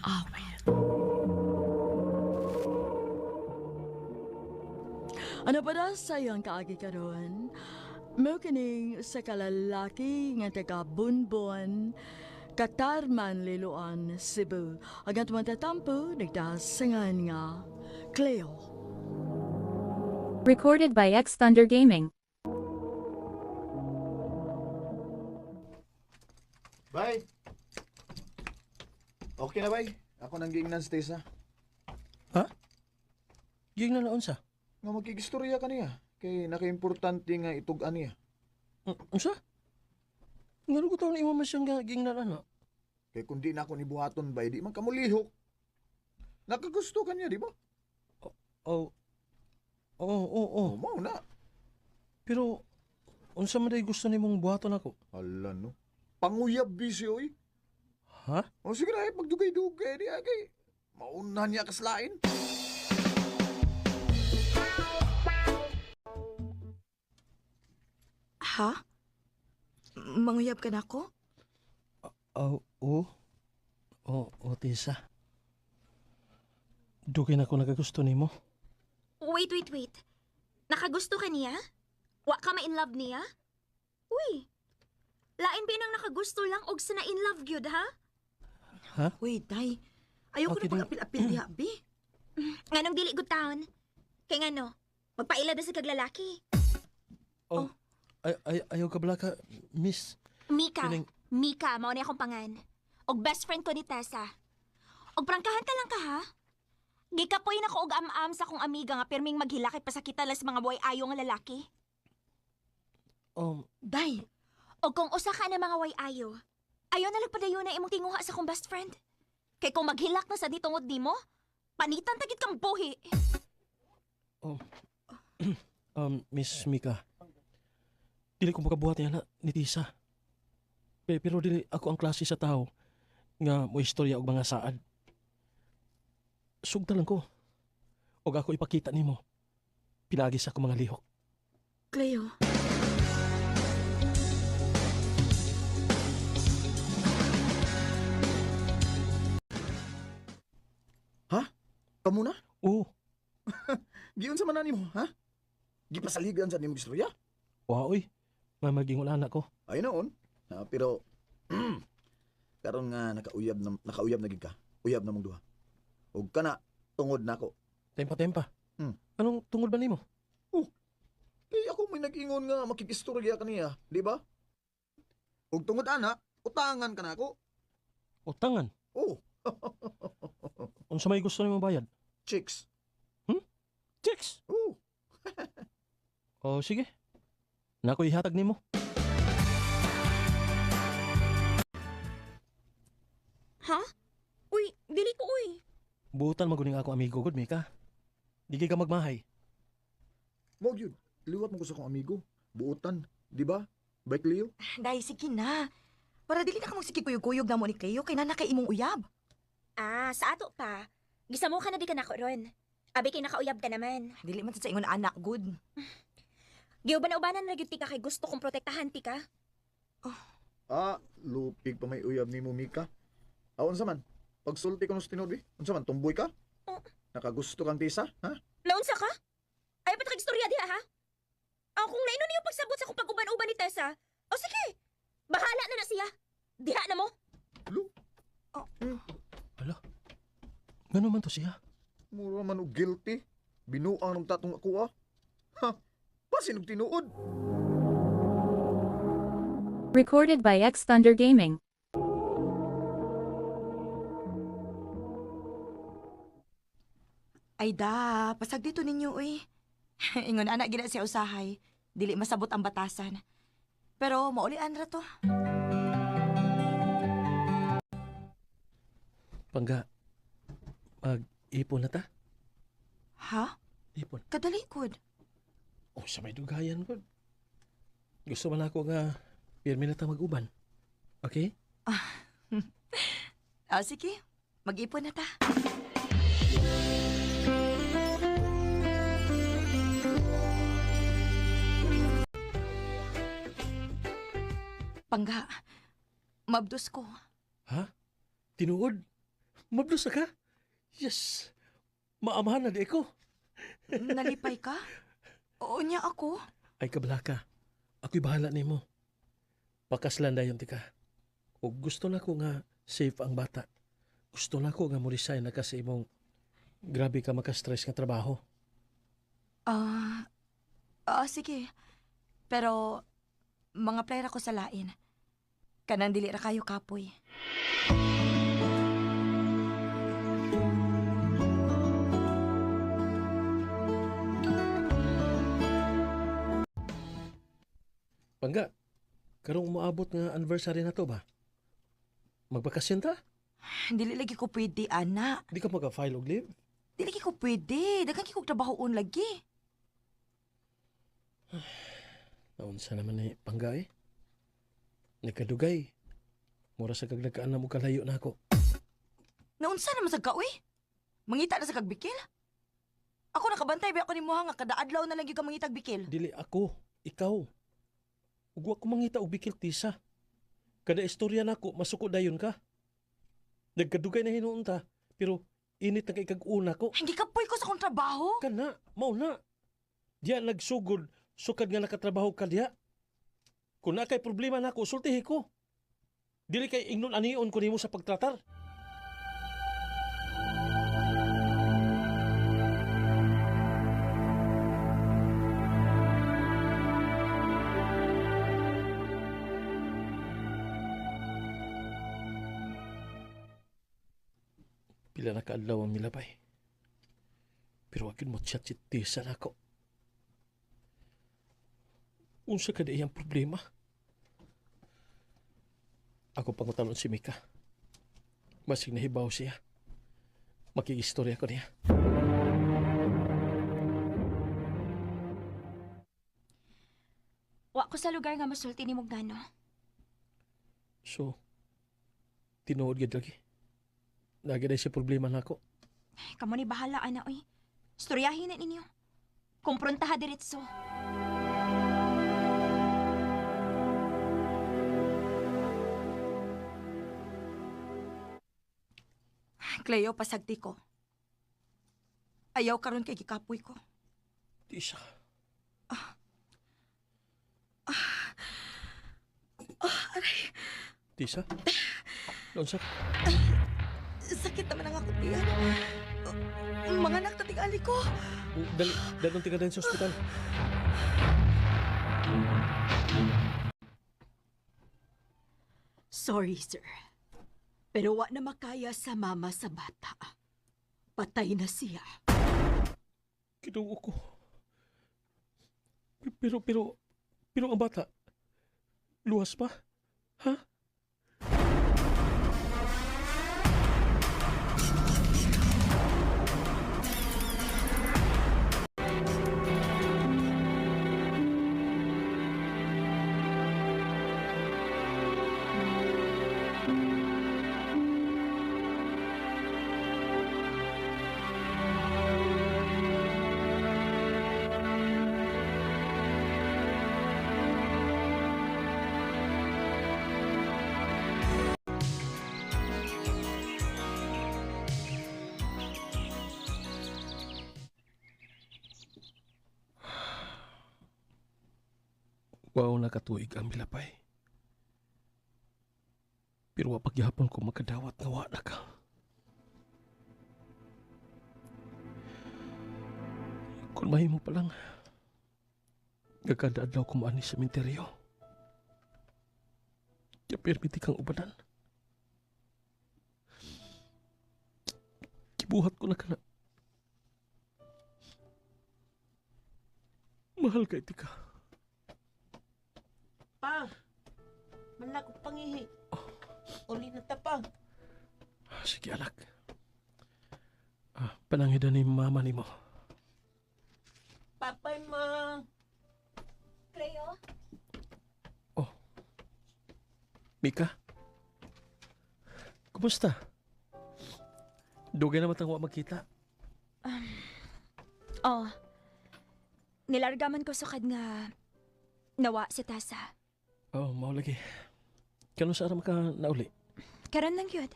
Awit. Ano pa na sa iyong kaagi karon? Mao kining sa kalalaki nga taga Bunbon, Katarman, Liloan, Cebu. Ang atong tatampo, nagdasangan nga Cleo. Recorded by X Thunder Gaming. Bye. Okay na, bay. Ako nang giingnan si Tessa. Ha? Giingnan na unsa? Nga magkigistorya ka niya. Kay nakaimportante nga itug-an niya. Unsa? Ngano ko taon imo man siyang nga giingnan ana? Kay kung di na ako ni buhaton, bay, di man kamulihok. Nakagusto ka niya, di ba? Oh. Oo. Oh, mao na. Pero unsa man day gusto nimong buhaton ako? Hala, no. Panguyab busy, oy. Ha? O sige na, eh, pagdugay-dugay niya kay mauna niya kaslain. Ha? Manguyab ka na ako? Oh, oo. Oo, Tisa. Dugay na ako nagagusto nimo. Wait, wait, wait. Nakagusto ka niya? Wa ka ma-in love niya? Uy, lain ba nang nakagusto lang og sa na-in love gyud, ha? Ha? Uy, day. Ayoko Okay, na pag-apil-apil diha, bi. Nganong dili good taon? Kay ngano, magpaila na sa kaglalaki. Oh. Ay, ay, ayaw ka bala ka, miss. Mika, Kining- Mika, mao ni akong pangan. Og best friend ko ni Tessa. Og prangkahan ta lang ka, ha? Gikapoy na ko og am-am sa akong amiga nga pirming maghilakay pasakita lang sa mga buhay ayo nga lalaki. Day, Og kung usa ka na mga way ayo, ayo na lang na imong tinguha sa akong best friend. Kay kung maghilak na sa ditungod nimo, panitan tagit kang buhi. Miss Mika. Dili ko makabuhat niya na ni Tisa. Pero dili ako ang klase sa tao nga mo istorya og mga saad. Sugta lang ko. Og ako ipakita nimo. Pinagi sa akong mga lihok. Cleo. Ha? Kamu na? Oo. Giun sa manan nimo, ha? Gipasaligan sa nimo istorya? Wa oy. Mamaging wala na ko. Ay noon. Ha, pero karon nga nakauyab na gid ka. Uyab na mong duha. Ug kana tungod nako. Tempa tempa. Anong tungod ba nimo? Oh. Kay ako may nag-ingon nga makikistorya kaniya, di ba? Ug tungod ana, utangan ka nako. Utangan. Oh, Unsa may gusto nimo bayad? Chicks. Chicks. Oh, O sige. Nako ihatag nimo. Ha? Uy, dili ko uy. Buutan maguning ako amigo gud Mika. Di kay ka magmahay. mo gyud. Liwat mo ko sa akong amigo. Buutan, di ba? Bike Leo? Day, sige na. Para dili na ka magsigig kuyog-kuyog na mo ni Cleo kay nana kay imong uyab. Ah, sa ato pa. Gisamo ka na di ka nako ron. Abi kay nakauyab ka naman. Dili man sad sa ingon anak, good. Giuban-ubanan na gyud ti ka kay gusto kong protektahan ti ka. Ah, lupig pa may uyab nimo Mika. Ah, unsa man? Pagsulti ko no sa tinuod, eh. Unsa man tumboy ka? Oh. Nakagusto kang Tisa, ha? Naunsa ka? Ayaw pa istorya diha ha? Ang kung laino niyo pagsabot sa akong pag-uban-uban ni Tessa. O sige, bahala na na siya. Diha na mo. Lu, Hala. Ngano man to siya? mura man og guilty. Binuang ng tatong ako ah. Ha? Basin og tinuod. Recorded by X Thunder Gaming. Ay da, pasag dito ninyo uy. Ingon anak gina siya usahay. Dili masabot ang batasan. Pero maulian ra to. Pangga. Mag-ipon na ta. Ha? Ipon. Kadalikod. Oh, sa may dugayan gud. Gusto man ako nga pirmi na ta mag-uban. Okay? Ah, sige. Mag-ipon na ta. Pangga, mabdos ko. Ha? Tinuod? Mablos na ka? Yes! Maamahan na di ko. Nalipay ka? Oo niya ako. Ay kabalaka. Ako'y bahala nimo. Pakaslan dayon ti ka. O gusto na ko nga safe ang bata. Gusto na ko nga mo resign na ka sa imong grabe ka maka-stress nga trabaho. Ah, sige. Pero mga plera ko sa lain. Kanang dili ra kayo kapoy. Pangga, karong moabot nga anniversary na to ba? Magbakasyon ta? Dili lagi ko pwede, ana. Di ka maka-file og leave? Dili lagi ko pwede. Daghan kay kog trabahoon lagi. Naunsa naman ni Pangga eh. Nagkadugay. Mura sa kag nagkaan na mo kalayo na ako. Naunsa naman sa ka, uy? Mangita na sa kagbikil? Ako nakabantay ba ako ni Muha nga kada adlaw na lang gyud ka mangitag bikil. Dili ako, ikaw. Ug wa ko mangita og bikil tisa. Kada istorya nako masuko dayon ka. Nagkadugay na hinuon ta, pero init na kay kag una ko. Hindi kapoy ko sa akong trabaho. Kana, mao na. Diya nagsugod, sukad nga nakatrabaho ka diya. Kung na kay problema nako, sultihi ko. Dili kay ingnon anion ko nimo sa pagtratar. Pila na kaadlaw ang milabay. Pero wag yun mo chat si Tisa nako. Unsa ka di iyang problema? Ako pangutalon si Mika. Basig nahibaw siya. Makigistorya ko niya. Wa ko sa lugar nga masulti nimo gano. So, tinuod gid lagi. Lagi na siya problema nako. Kamo ni bahala ana oy. Istoryahin na ninyo. Kumprontaha diretso. Cleo, pasagti ko. Ayaw karon kay gikapoy ko. Tisa. Aray, Tisa? Naunsa? sakit naman ang akong tiyan. Mga anak, tatingali ko. Dali, dalong tika din sa ospital. Sorry, sir. Pero wa na makaya sa mama sa bata. Patay na siya. Kinuo ko. Pero ang bata, luwas pa? Ha? Wow, nakatuig ang milapay. Pero wa pagyapon ko makadawat nga wa na ka. Kung mahimo pa lang, gagada adlaw ko maani sa sementeryo. Kaya permiti kang ubanan. Gibuhat ko na ka na. Mahal kay tika. Pa, manlakog pangihi. Uli na ta pa. Sige, anak. Panangidan ni mama ni mo. Papay, ma. Cleo? Oh. Mika? Kumusta? Dugay naman tang wa magkita. Oh. Nilargaman ko sukad nga nawa si Tessa. Oh, mao lagi. Kano sa aram ka nauli? Karon lang yun.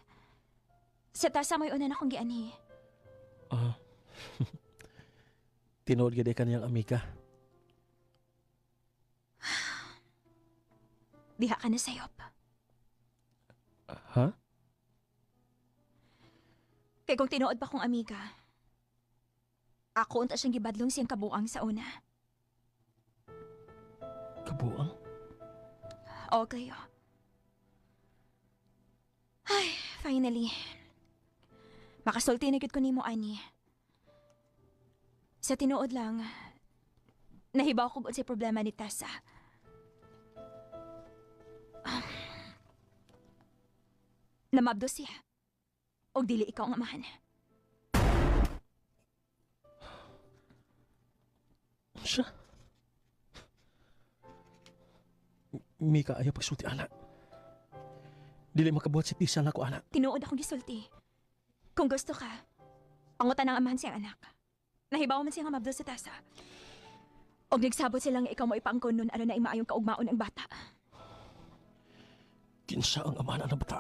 Sa tasa mo'y una na akong gianhi. Ah. Tinuod gid ka niyang amiga. Diha ka na sayop. Ha? Kay kung tinuod pa kong amiga, ako unta siyang gibadlong siyang kabuang sa una. Kabuang? O, Cleo. Ay, finally. Makasulti na gyud ko nimo ani. Sa tinuod lang, nahibaw ko unsay problema ni Tessa. Namabdo siya. Og dili ikaw ang amahan. Siya? Mika, ayaw pagsulti, anak. Dili makabuhat si Tisa na ko, anak. Tinuod akong gisulti. Kung gusto ka, pangutan ang amahan siyang anak. Nahibaw man siya nga mabdo sa Tessa. Og nagsabot sila nga ikaw mo ipaangkon nun aron na imaayong kaugmaon ang bata. Kinsa ang amahan ang bata?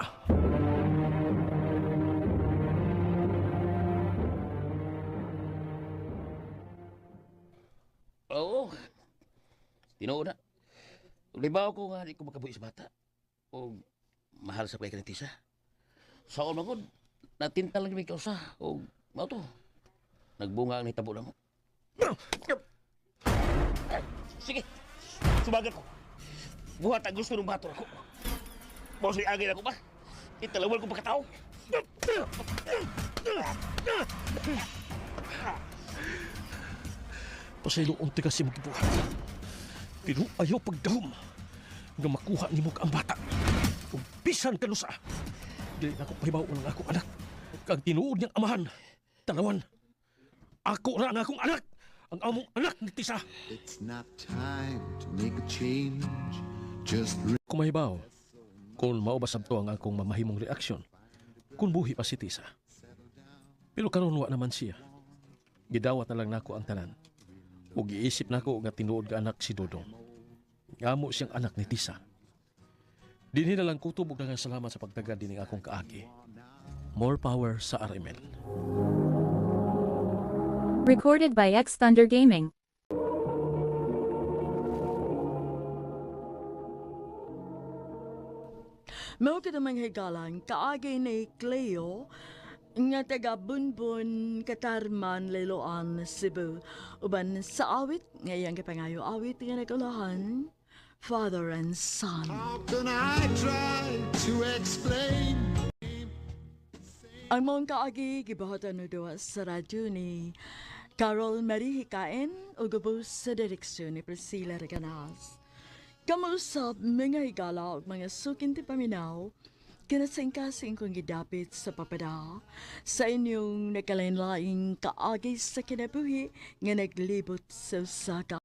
Oo. Tinuod na. Libaw ko nga di ko makabuhi sa bata. O mahal sa kay ni Tisa. Sa ako magod, natinta lang kami kausa. O mao to. Nagbunga ang nitabo na mo. Sige, sumagat ko. Buhat ang gusto ng bato ako. Mao sa'y agay ako ba? Italawal ko pagkatao. Pasaylo unti kasi magibuhat. Pero ayaw pagdahom nga makuha nimo ka ang bata. Ug bisan kanusa. Dili na ko pahibaw ang akong anak. Kag tinuod niyang amahan. Tanawan. Ako ra ang akong anak. Ang among anak ni Tisa. It's not time to make a change. Just Kumahibaw, kung mao ba sabto ang akong mamahimong reaksyon, kung buhi pa si Tisa. Pero karon wa naman siya. Gidawat na lang nako ang tanan. Ug giisip nako nga tinuod nga anak si Dodong. Ngamo siyang anak ni Tisa. Dinhi na lang kutob og daghang salamat sa pagtagad dining akong kaagi. More power sa RMN. Recorded by X Thunder Gaming. Mao kita mga higalan, kaagi ni Cleo, nga taga Bunbun, Katarman, Liloan, Cebu. Uban sa awit, nga iyang gipangayo awit nga nagulahan, Father and Son. How can I try to explain? Ang mong kaagi, gibuhatan no duwa sa radyo ni Carol Marie Hikain o gubos sa direksyon ni Priscilla Reganas. Kamusap mga higala ug mga sukin ti paminaw, kinasingkasing kong gidapit sa papada sa inyong nakalain-laing kaagi sa kinabuhi nga naglibot sa usa ka